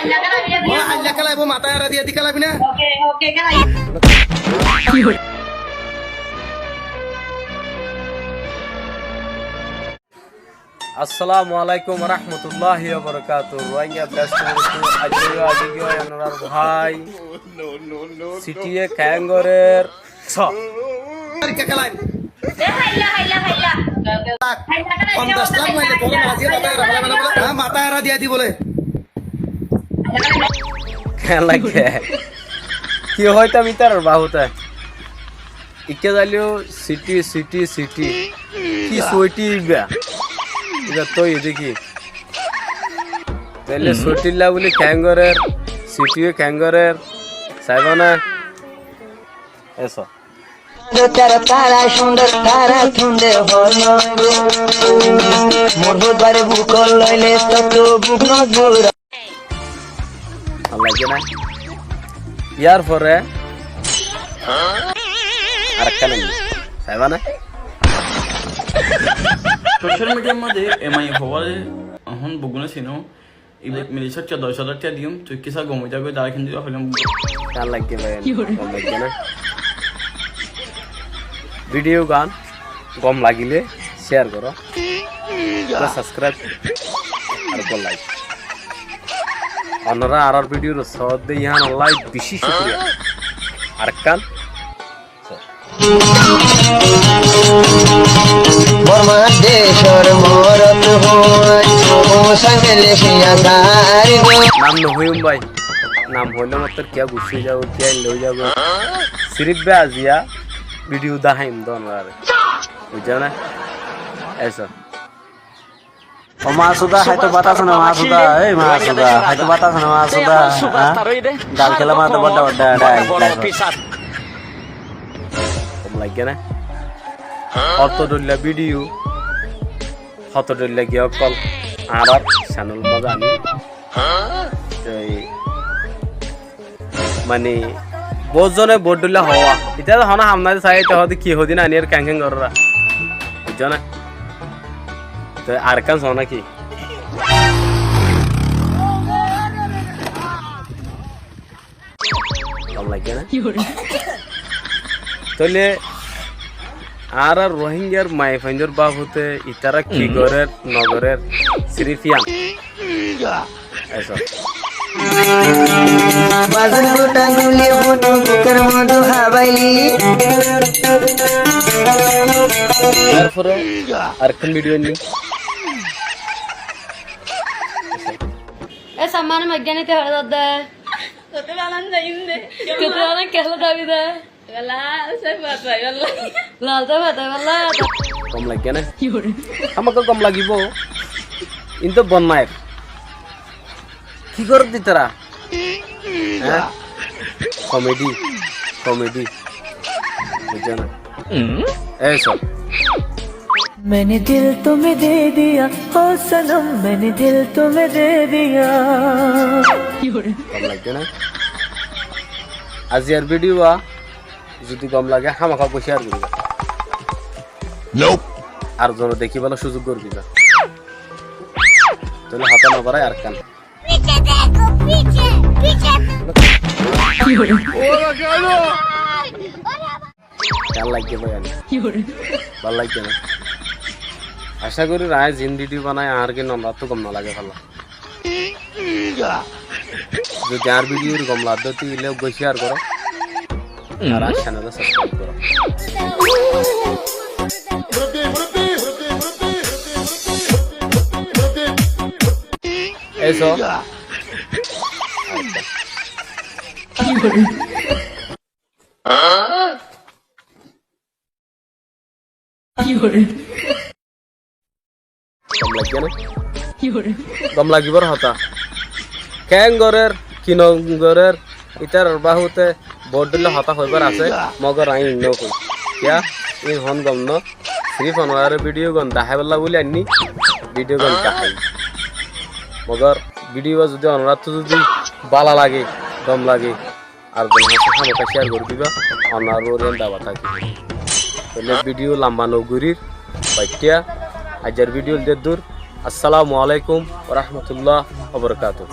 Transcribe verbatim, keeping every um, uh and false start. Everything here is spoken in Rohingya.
Ó, hailla kelaibó, matá era diya di kelaibí na. Assalamu alaikum warahmatulláhi wabarakátuhu. Rohingya best group, aijjó, aijjó, onorar bái Sitiye keén gorér? Só. Ponzaic lak maile boro mazi matá era félai félai bole. Há, matá era diya di bole. Keén lage? Ki hoitam itarar babote? Ikká zailó siti, siti, siti. Ki suiti iba? Iba toi ede ki? Taile suitilla buli keén gorér, sitiye keén gorér, saiba na? Eso. Bála lage na? Yar fore arekkán aní, saiba na? Social media r maze emai fowade ehón boguna sino. Ibot mili sócco doc házar tiya diyum, tui kisa gom ói zagói, dara kindi hoilám. Keén lage bái? Ki hoór? Gom lage na? Video gán gom lagile share goró, subscribe ar like. Onora añárar video sódde yián lla beci cúkuriya. Arekkán Nam no hoiyum bái, nam hoile mattor kiyá guccí zaibo, kiyá illa ói zaibo. Sirif bái aziya video daháiyum de onorare. Buijjó né? Eso. Ó Masuda, háito bát asé né Masuda? Ei Masuda, háito bát asé né Masuda? Há? Gal kéla mato bodda bodda, dai, dai. Gom lage né? Hoto dhoilla video, hoto dhoilla giyókkol añárar channel mazé aní. Toi Mani, bout zone bout dhoilla hoó. Ite to hono ham nai de, sai ite hoó de ki hodin ani ar keén keén gorra. Buijjó né? Toi arekkán soó náki? Gom lage né? Toile añára Rohingyar maiyafuaindor babote itara ki gorer, no gorer, sirif yián. Eso. Yar fore arekkán video ainní. E samman maijja nite fare de. Tote banan zaiyum de. Tote banan kiyólla zabi de. Wala, sai fatái wala. Lal sai fatái wala. Gom lage né? Ki hoór? Hámaká gom lagibo. Íntu bon nai. Ki gorer de tará? Há? Comedy, comedy. Buijjó né? Eso. मैंने दिल तुम्हें दे दिया, ओ सनम, मैंने दिल तुम्हें दे दिया। Gom lage né? Aziyar video wa zodi gom lage, hámaká share goriba. Nope. Ar zone dekibálla suzuk goriba. Toile hotá no barai, arekkán. पीछे देखो, पीछे, पीछे। Keén lage bái ani? Bála lage né? Acá gorí añí zin video banai añár gin onorattú gom no lage falla. Zodi añár video gom lage de óile uggwá share goró. Ar añár channel subscribe goró. Eso. Gom lage né? Gom lagibar hotá. Keén gorer, ki no gorer, itarar babote bout dhoilla hotá hoibar asé, mogor añí no hoi. Kiyá? Ín hon gom no. Sirif onorare video gán daháiballa buli ainní, video gán dahái. Mogor video zodi onorattú zodi bála lage, gom lage, ar zone asé hámaká share gori diba, onorar uore dawat tákibo. Toile video lamba no gorir, baittiya, aijjar video de dur. Assalamu alaikum wa rahmatullahi wa barakatuhu.